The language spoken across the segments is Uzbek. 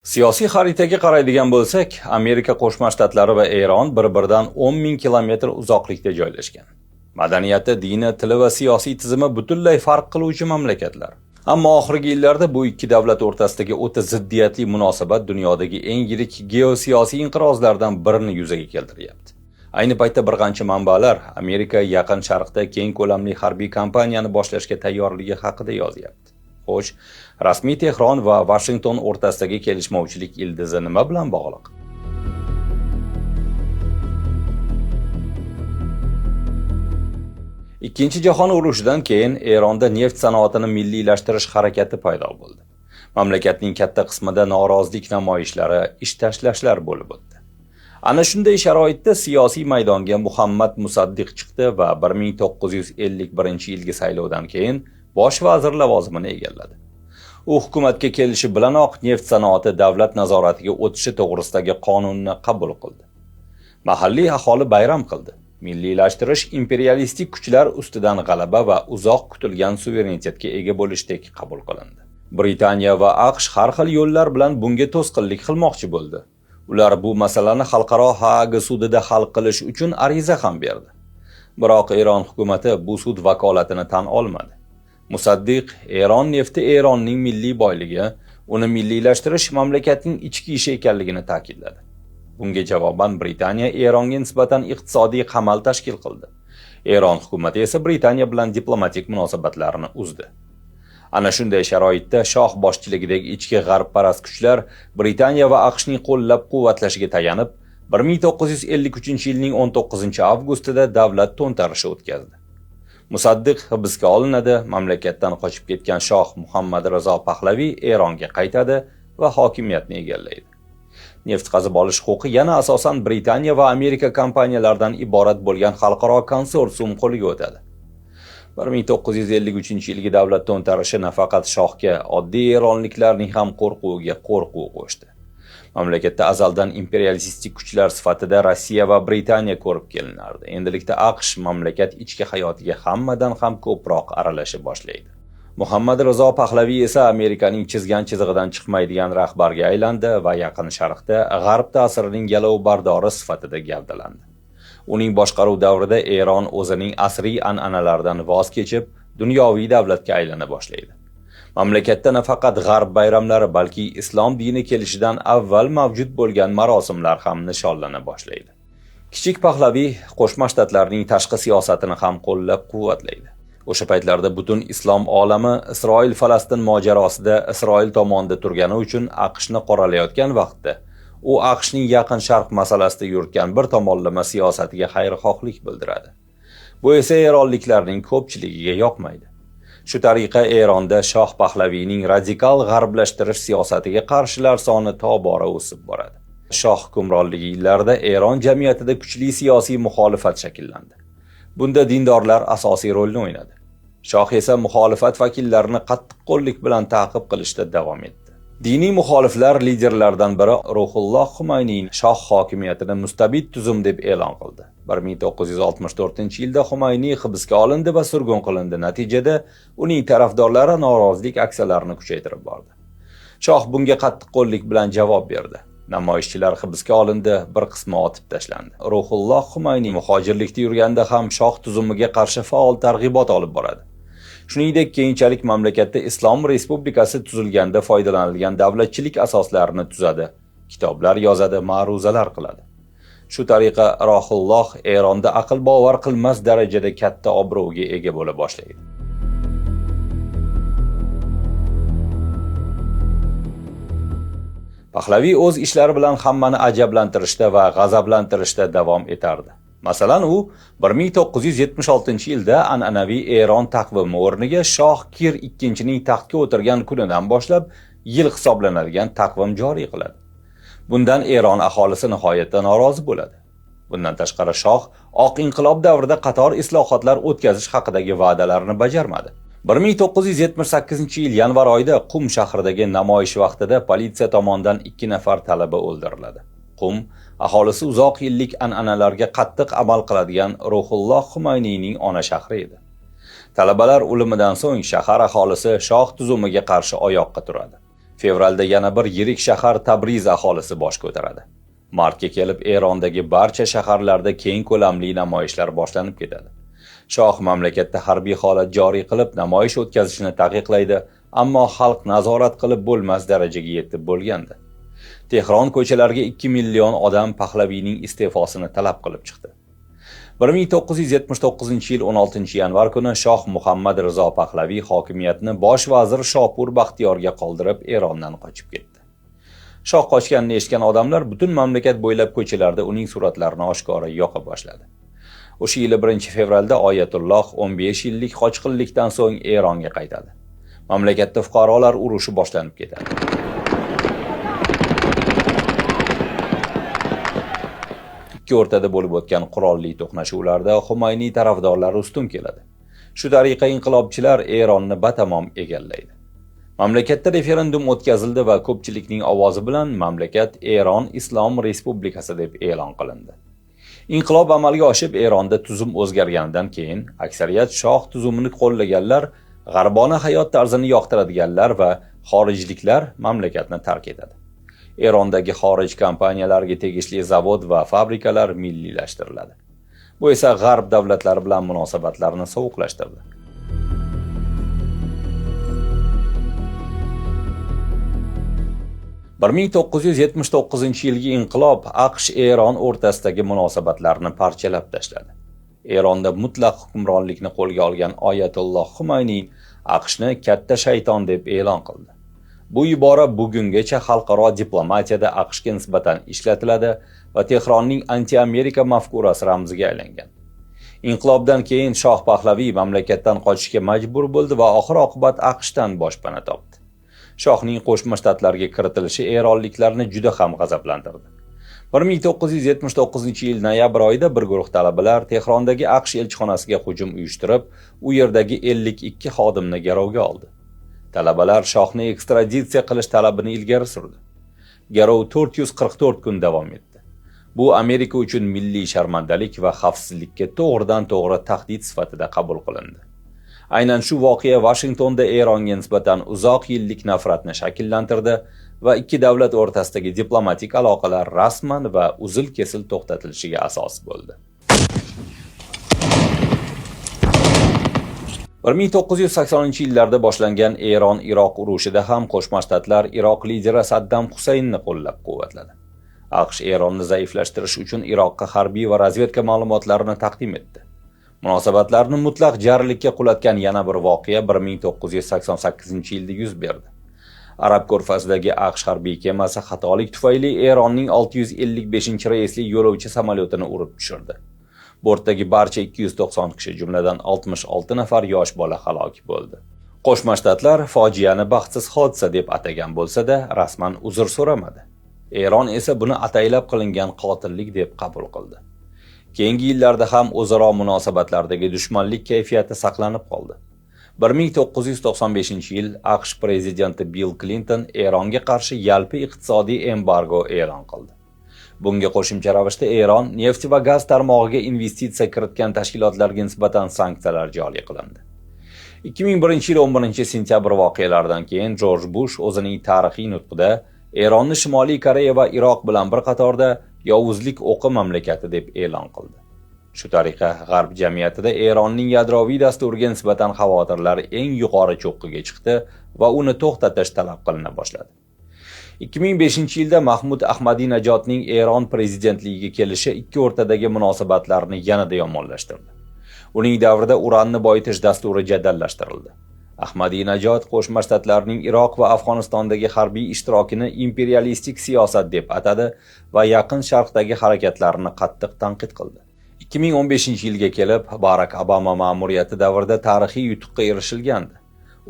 Siyosiy xaritaga qaraydigan bo'lsak, Amerika Qo'shma Shtatlari va Eron bir-biridan 10 ming kilometr uzoqlikda joylashgan. Madaniyati, dini, tili va siyosiy tizimi butunlay farq qiluvchi mamlakatlar. Ammo oxirgi yillarda bu ikki davlat o'rtasidagi o'ta ziddiyatli munosabat dunyodagi eng yirik geosiyosiy inqirozlardan birini yuzaga keltiryapti. Ayni paytda bir qancha manbalar Amerika Yaqin Sharqda keng ko'lamli harbiy kampaniyani boshlashga tayyorligi haqida yozyapti. Xo'sh, rasmiy Tehron va Vashington o'rtasidagi kelishmovchilik ildizi nima bilan bog'liq? Ikkinchi jahon urushidan keyin Eronda neft sanoatini milliylashtirish harakati paydo bo'ldi. Mamlakatning katta qismida norozilik namoyishlari, ish tashlashlar bo'lib o'tdi. Ana shunday sharoitda siyosiy maydonga Muhammad Musaddiq chiqdi va 1951-yilgi saylovdan keyin bosh vazir lavozimini egalladi. U hukumatga kelishi bilanoq neft sanoati davlat nazoratiga o'tishi to'g'risidagi qonunni qabul qildi. Mahalliy aholi bayram qildi. Milliylashtirish imperialistik kuchlar ustidan g'alaba va uzoq kutilgan suverenitetga ega bo'lishdek qabul qilindi. Britaniya va AQSh har xil yo'llar bilan bunga to'sqinlik qilmoqchi bo'ldi. Ular bu masalani xalqaro Haaga sudida hal qilish uchun ariza ham berdi. Biroq Eron hukumati bu sud vakolatini tan olmadi. Musaddiq Eron nefti Eronning milliy boyligi, uni milliylashtirish mamlakatning ichki ishi ekanligini ta'kidladi. Bunga javoban Britaniya Eronga nisbatan iqtisodiy qamal tashkil qildi. Eron hukumati esa Britaniya bilan diplomatik munosabatlarni uzdi. Ana shunday sharoitda shoh boshchiligidagi ichki g'arbparast kuchlar Britaniya va AQShning qo'llab-quvvatlashiga tayanib, 1953-yilning 19-avgustida davlat to'ntarishi o'tkazdi. Musaddiq hibsga olinadi, mamlakatdan qochib ketgan shoh Muhammad Rizo Pahlaviy Eronga qaytadi va hokimiyatni egallaydi. Neft qazib olish huquqi yana asosan Britaniya va Amerika kompaniyalaridan iborat bo'lgan xalqaro konsorsium qo'liga o'tadi. 1953-yilgi davlat to'ntarishi nafaqat shohga, oddiy eronliklarning ham qo'rquviga qo'rquv qo'shdi. Mamlakatda azaldan imperialistik kuchlar sifatida Rossiya va Britaniya ko'rib kelinardi. Endilikda AQSh mamlakat ichki hayotiga hammadan ham ko'proq aralasha boshlaydi. Muhammad Rizo Pahlaviy esa Amerikaning chizgan chizig'idan chiqmaydigan rahbarga aylandi va Yaqin Sharqda G'arb ta'sirining galovbardori sifatida gavdalandi. Uning boshqaruv davrida Eron o'zining asriy an'analaridan voz kechib, dunyoviy davlatga aylana boshlaydi. Mamlakatda nafaqat g'arb bayramlari, balki islom dini kelishidan avval mavjud bo'lgan marosimlar ham nishonlana boshlaydi. Kichik Pahlaviy Qo'shma Shtatlarning tashqi siyosatini ham qo'llab-quvvatlaydi. O'sha paytlarda butun islom olami Isroil-Falastin mojarosida Isroil tomonida turgani uchun AQShni qoralayotgan vaqtda u AQShning Yaqin Sharq masalasida yuritgan bir tomonlama siyosatiga xayrixohlik bildiradi. Bu esa eronliklarning ko'pchiligiga yoqmaydi. Shu tariqa Eronda shoh Pahlaviyning radikal g'arblashtirish siyosatiga qarshilar soni tobora o'sib boradi. Shoh hukmronligi yillarida Eron jamiyatida kuchli siyosiy muxolifat shakllandi. Bunda dindorlar asosiy rolni o'ynadi. Shoh esa muxolifat vakillarini qattiqqo'llik bilan ta'qib qilishda davom etdi. Diniy muxoliflar liderlaridan biri Ruhulloh Xumayniy shoh hokimiyatini mustabid tuzum deb e'lon qildi. 1964-yilda Xumayniy hibsga olindi va surgun qilindi. Natijada uning tarafdorlari norozilik aksiyalarini kuchaytirib bordi. Shoh bunga qattiqqo'llik bilan javob berdi. Namoyishchilar hibsga olindi, bir qismi otib tashlandi. Ruhulloh Xumayniy muhojirlikda yurganda ham shoh tuzumiga qarshi faol targ'ibot olib boradi. Shuningdek, keyinchalik mamlakatda Islom Respublikasi tuzilganda foydalanilgan davlatchilik asoslarini tuzadi, kitoblar yozadi, ma'ruzalar qiladi. Shu tariqa Ruhulloh Eronda aql bovar qilmas darajada katta obro'ga ega bo'la boshlaydi. Pahlaviy o'z ishlari bilan hammani ajablantirishda va g'azablantirishda davom etardi. Masalan, u 1976-yilda an'anaviy Eron taqvimi o'rniga shoh Kir II-ning taxtga o'tirgan kunidan boshlab yil hisoblanadigan taqvim joriy qiladi. Bundan Eron aholisi nihoyatda norozi bo'ladi. Bundan tashqari shoh Oq inqilob davrida qator islohotlar o'tkazish haqidagi va'dalarini bajarmadi. 1978-yil yanvar oyida Qum shahridagi namoyish vaqtida politsiya tomonidan 2 nafar talaba o'ldiriladi. Qum aholisi uzoq yillik an'analarga qattiq amal qiladigan Ruhulloh Xumayniyning ona shahri edi. Talabalar o'limidan so'ng shahar aholisi shoh tuzumiga qarshi oyoqqa turadi. Fevralda yana bir yirik shahar Tabriz aholisi bosh ko'taradi. Martga kelib Erondagi barcha shaharlarda keng ko'lamli namoyishlar boshlanib ketadi. Shoh mamlakatda harbiy holat joriy qilib, namoyish o'tkazishni taqiqlaydi, ammo xalq nazorat qilib bo'lmas darajaga yetib bo'lgandi. Tehron ko'chalariga 2 million odam Pahlaviyning iste'fosini talab qilib chiqdi. 1979-yil 16-yanvar kuni Shoh Muhammad Rizo Pahlaviy hokimiyatni bosh vazir Shopur Baxtiyorga qoldirib Erondan qochib ketdi. Shoh qochganini eshitgan odamlar butun mamlakat bo'ylab ko'chalarda uning suratlarini oshkora yoqa boshladi. O'sha yili 1-fevralda Oyatulloh 15 yillik qochqinlikdan so'ng Eronga qaytadi. Mamlakatda fuqarolar urushi boshlanib ketadi. Ikki o'rtada bo'lib o'tgan qurolli to'qnashuvlarda Xumayniy tarafdorlari ustun keladi. Shu tariqa inqilobchilar Eronni batamom egallaydi. Mamlakatda referendum o'tkazildi va ko'pchilikning ovozi bilan mamlakat Eron Islom Respublikasi deb e'lon qilindi. Inqilob amalga oshib, Eronda tuzum o'zgarganidan keyin aksariyat shoh tuzumini qo'llaganlar, g'arbona hayot tarzini yoqtiradiganlar va xorijliklar mamlakatni tark etadi. Erondagi xorij kompaniyalariga tegishli zavod va fabrikalar milliylashtiriladi. Bu esa g'arb davlatlari bilan munosabatlarni sovuqlashtirdi. 1979-yilgi inqilob AQSh-Eron o'rtasidagi munosabatlarni parchalab tashladi. Eronda mutlaq hukmronlikni qo'lga olgan Oyatulloh Xumayniy AQShni katta shayton deb e'lon qildi. Bu ibora bugungacha xalqaro diplomatiyada AQShga nisbatan ishlatiladi va Tehronning anti-Amerika mafkurasi ramziga aylangan. Inqilobdan keyin Shoh Pahlaviy mamlakatdan qochishga majbur bo'ldi va oxir-oqibat AQShdan boshpana topdi. Shohning Qo'shma Shtatlarga kiritilishi eronliklarni juda ham g'azablantirdi. 1979-yil noyabr oyida bir guruh talabalar Tehrondagi AQSh elchixonasiga hujum uyushtirib, u yerdagi 52 xodimni garovga oldi. Talabalar shohni ekstraditsiya qilish talabini ilgari surdi. Garov 444 kun davom etdi. Bu Amerika uchun milliy sharmandalik va xavfsizlikka to'g'ridan-to'g'ri tahdid sifatida qabul qilindi. Aynan shu voqea Vashingtonda Eronga nisbatan uzoq yillik nafratni shakllantirdi va ikki davlat o'rtasidagi diplomatik aloqalar rasman va uzil-kesil to'xtatilishiga asos bo'ldi. 1980-yillarda boshlangan Eron-Iroq urushida ham Qo'shma Shtatlar Iroq lideri Saddam Husaynni qo'llab-quvvatladi. AQSh Eronni zaiflashtirish uchun Iroqqa harbiy va razvedka ma'lumotlarini taqdim etdi. Munosabatlarni mutlaq jarlikka qulatgan yana bir voqea 1988-yilda yuz berdi. Arab ko'rfazidagi AQSh harbiy kemasi xatolik tufayli Eronning 655-reysli yo'lovchi samolyotini urib tushirdi. Bortdagi barcha 290 kishi, jumladan 66 nafar yosh bola halok bo'ldi. Qo'shma Shtatlar fojiani baxtsiz hodisa deb atagan bo'lsa-da, rasman uzr so'ramadi. Eron esa buni ataylab qilingan qotillik deb qabul qildi. Keyingi yillarda ham o'zaro munosabatlardagi dushmanlik kayfiyati saqlanib qoldi. 1995-yil AQSh prezidenti Bill Klinton Eronga qarshi yalpi iqtisodiy embargo e'lon qildi. Bunga qo'shimcha ravishda Eron neft va gaz tarmog'iga investitsiya kiritgan tashkilotlarga nisbatan sanksiyalar joriy qilindi. 2001-yil 11-sentyabr voqealaridan keyin Jorj Bush o'zining tarixiy nutqida Eronni Shimoliy Koreya va Iroq bilan bir qatorda yovuzlik o'qi mamlakati deb e'lon qildi. Shu tariqa G'arb jamiyatida Eronning yadroviy dasturiga nisbatan xavotirlar eng yuqori cho'qqiga chiqdi va uni to'xtatish talab qilina boshladi. 2005-yilda Mahmud Ahmadinajodning Eron prezidentligiga kelishi ikki o'rtadagi munosabatlarni yanada yomonlashtirdi. Uning davrida uranni boyitish dasturi jadallashtirildi. Ahmadinajod Qo'shma Shtatlarning Iroq va Afg'onistondagi harbiy ishtirokini imperialistik siyosat deb atadi va Yaqin Sharqdagi harakatlarini qattiq tanqid qildi. 2015-yilga kelib Barak Obama ma'muriyati davrida tarixiy yutuqqa erishilgandi.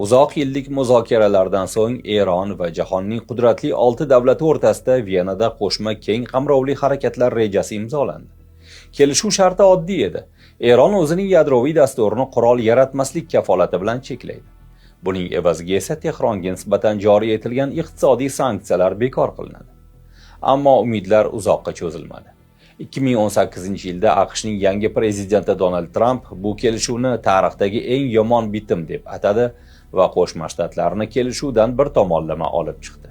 Uzoq yillik muzokaralardan so'ng Eron va jahonning qudratli 6 davlati o'rtasida Venada qo'shma keng qamrovli harakatlar rejasi imzolandi. Kelishuv sharti oddiy edi. Eron o'zining yadroviy dasturini qurol yaratmaslik kafolati bilan cheklaydi. Buning evaziga esa Tehronga nisbatan joriy etilgan iqtisodiy sanksiyalar bekor qilinadi. Ammo umidlar uzoqqa cho'zilmadi. 2018-yilda AQShning yangi prezidenti Donald Tramp bu kelishuvni tarixdagi eng yomon bitim deb atadi va Qo'shma Shtatlarni kelishuvdan bir tomonlama olib chiqdi.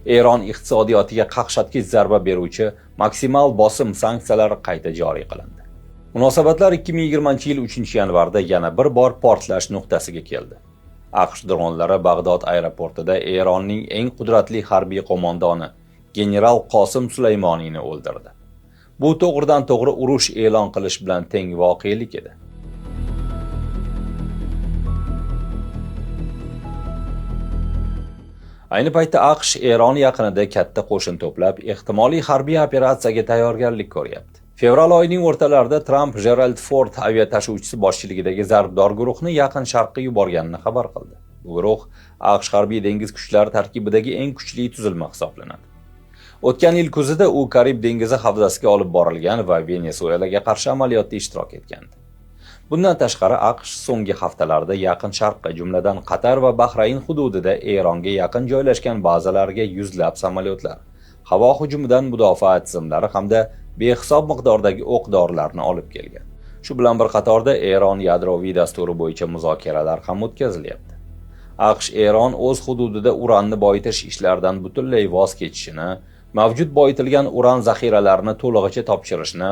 Eron iqtisodiyotiga qaqshatqich zarba beruvchi maksimal bosim sanksiyalari qayta joriy qilindi. Munosabatlar 2020-yil 3-yanvarda yana bir bor portlash nuqtasiga keldi. AQSh dronlari Bag'dod aeroportida Eronning eng qudratli harbiy qo'mondoni general Qosim Sulaymoniyni o'ldirdi. Bu to'g'ridan-to'g'ri urush e'lon qilish bilan teng voqelik edi. Ayni paytda AQSh Eron yaqinida katta qo'shin to'plab, ehtimoliy harbiy operatsiyaga tayyorgarlik ko'ryapti. Fevral oyining o'rtalarida Tramp Gerald Ford aviatashuvchisi boshchiligidagi zarbdor guruhni Yaqin Sharqqa yuborganini xabar qildi. Bu guruh AQSh harbiy dengiz kuchlari tarkibidagi eng kuchli tuzilma hisoblanadi. O'tgan yil kuzida u Karib dengizi havzasiga olib borilgan va Venesuelaga qarshi amaliyotda ishtirok etgandi. Bundan tashqari AQSh so'nggi haftalarda Yaqin Sharqqa, jumladan Qatar va Bahrayn hududida Eronga yaqin joylashgan bazalarga yuzlab samolyotlar, havo hujumidan mudofaa tizimlari hamda behisob miqdordagi o'q-dorilarni olib kelgan. Shu bilan bir qatorda Eron yadroviy dasturi bo'yicha muzokaralar ham o'tkazilyapti. AQSh Eron o'z hududida uranni boyitish ishlaridan butunlay voz kechishini, mavjud boyitilgan uran zaxiralarini to'lig'icha topshirishni,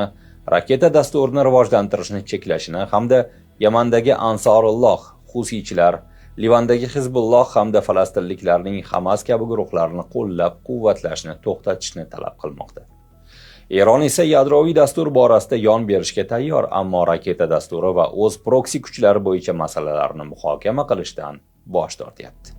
raketa dasturini rivojlantirishni cheklashini hamda Yamandagi Ansorulloh, Husiychilar, Livandagi Hizbulloh hamda falastinliklarning Hamas kabi guruhlarini qo'llab-quvvatlashni to'xtatishni talab qilmoqda. Eron esa yadroviy dastur borasida yon berishga tayyor, ammo raketa dasturi va o'z proksi kuchlari bo'yicha masalalarni muhokama qilishdan bosh tortyapti.